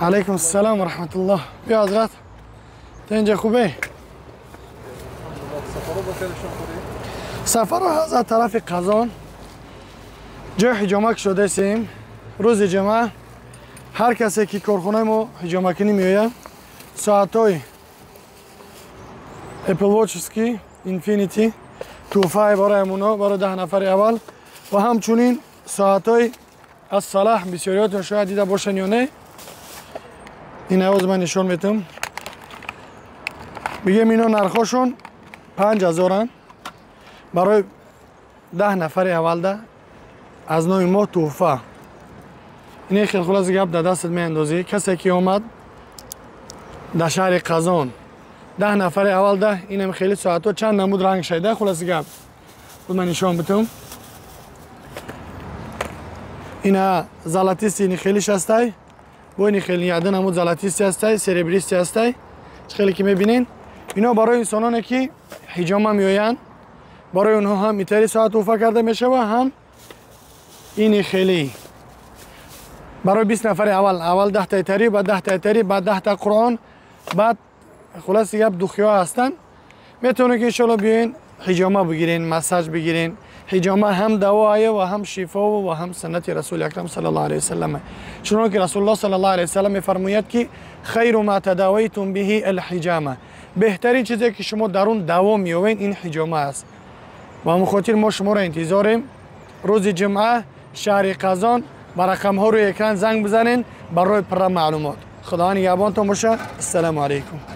علیکم السلام و رحمت الله. بیا حضرت، تا اینجا خوبه؟ سفر از طرف قزان جای حجامه شده سیم. روز جمعه هر کسی که کارخانه ما حجامه کنی میآید، ساعت‌های Apple Watch ski Infinity توفای برای مونا برای 10 نفر اول و همچنین ساعت‌های از صلاح بسیاریاتون شاید دیده باشن یا نه. این عوض من نشون میتم. بگیم اینا نرخاشون 5000 برای 10 نفر اول ده از نوع ما توفه. این خیلی خلاص گپ در دستت میاندازی. کسی که اومد در شهر قزان 10 نفر اول ده، اینم خیلی ساعتو چند نمود رنگ شده. خلاص گپ بود من نشون بتم. اینا золотистый این خیلی شستای با این خیلی یاده نمود золотистый هستای، серебристый هستای. خیلی که میبینین اینا برای انسانانی که حجامه میآیند، برای اونها هم میتری ساعت توفه کرده میشه و هم این خیلی برای 20 نفر اول، اول 10 تا تری، بعد 10 تا تری، بعد 10 تا قرآن، بعد خلاص گپ دوخیا هستن. میتونه که انشالله بیاین حجامه بگیرین، مساج بگیرین. حجامه هم دوایه و هم شفا و هم سنت رسول اکرم صلی الله علیه وسلم. چون که رسول الله صلی الله علیه وسلم میفرماید که خیر ما تداویتم به الحجامه، بهترین چیزی که شما در اون دوا میوین این حجامه است. و همون خاطر ما شما را انتظاریم روز جمعه شهر قزان. با رقم ها روی اکران زنگ بزنین برای پر معلومات. خدا نگهبانتون باشه. السلام علیکم.